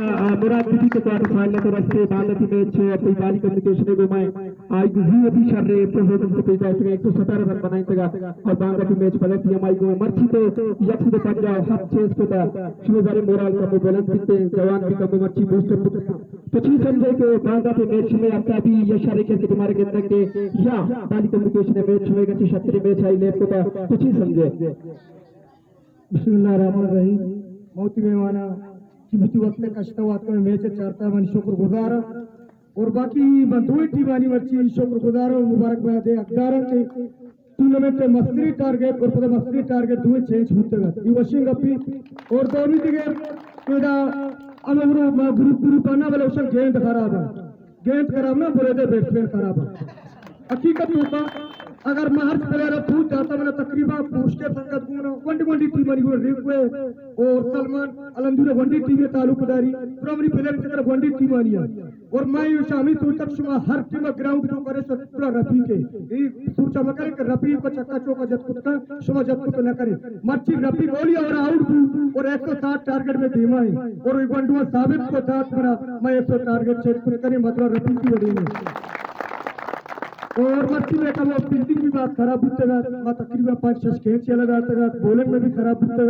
Murad be be کے quarter final ءَ رستے، باندا ٹی میچ اپنی بالی کمیونیکیشن ءَ گوما آئی گزی وتی شر پروفیشنل سے پیدا اتگا، ایک سو سترہ رن بنائینتگا اور باندا ٹی میچ بلنتی ہمائی گوما مرچی تو یک سد پنجاہ و ہفت چیز کو تا شما زارے مورال کمو بلند بیتے، جوان بھی کمو مرچی بوسٹر بیتے۔ تو چی سمجھے کہ باندا ٹی میچ میں افتا بھی یہ شر کے تمہارے گندگ کے یا بالی کمیونیکیشن میچ میں گچی شتری میچ آئی لیب کو تا تو چی سمجھے؟ بسم اللہ الرحمن الرحیم۔ موتی مہمانا کہ وتی وقت کشتا وات میں میچ چارتا من شکر گزار ہاں۔ اور باقی من دوئیں ٹیمانی مرچی شکر گزار ہوں، مبارکباد حقدار ہوں کہ ٹورنامنٹ مستری ٹارگٹ اور پدا مستری ٹارگٹ دوئیں چینج بوتگ ات۔ یہ وشنگ اپی اور دومی دیگر پیدا ہم گروپ گروپ آنا بلے اوشن گیند خراب ہے۔ گیند خراب نہ، بریدے بیٹسمین خراب ہے۔ حقیقت ہوتا، اگر میں ہر پلیئر پوچھ جاتا، میں تقریباً پوچھ کے سنگت گونا ونڈی ونڈی ٹیم آنی گونا ریکوے اور سلمان الندورا ونڈی ٹیم تعلق داری، پورا منی پلیئر چکر ونڈی ٹیم آنی ہے۔ اور میں یہ شامی تو تک شما ہر ٹیم گراؤنڈ تو کرے سر پورا رفیق ہے۔ یہ سوچا مکرے کہ رفیق کو چکا چوکا جت کتا، شما جت کتا نہ کرے۔ مرچی رفیق اولی اور آؤٹ بو اور ایک سو ساٹھ ٹارگٹ میں دیما ہے اور یہ گونڈو ثابت کو دات بنا، میں ایک سو ٹارگٹ چیز کت کرے، مطلب رفیق کی وڈی میں۔ اور مرچی میں کم فیلڈنگ بھی بات خراب بوتگا، میں تقریباً پانچ شش کیچ چلا داتگا، بولنگ میں بھی خراب بوتگا۔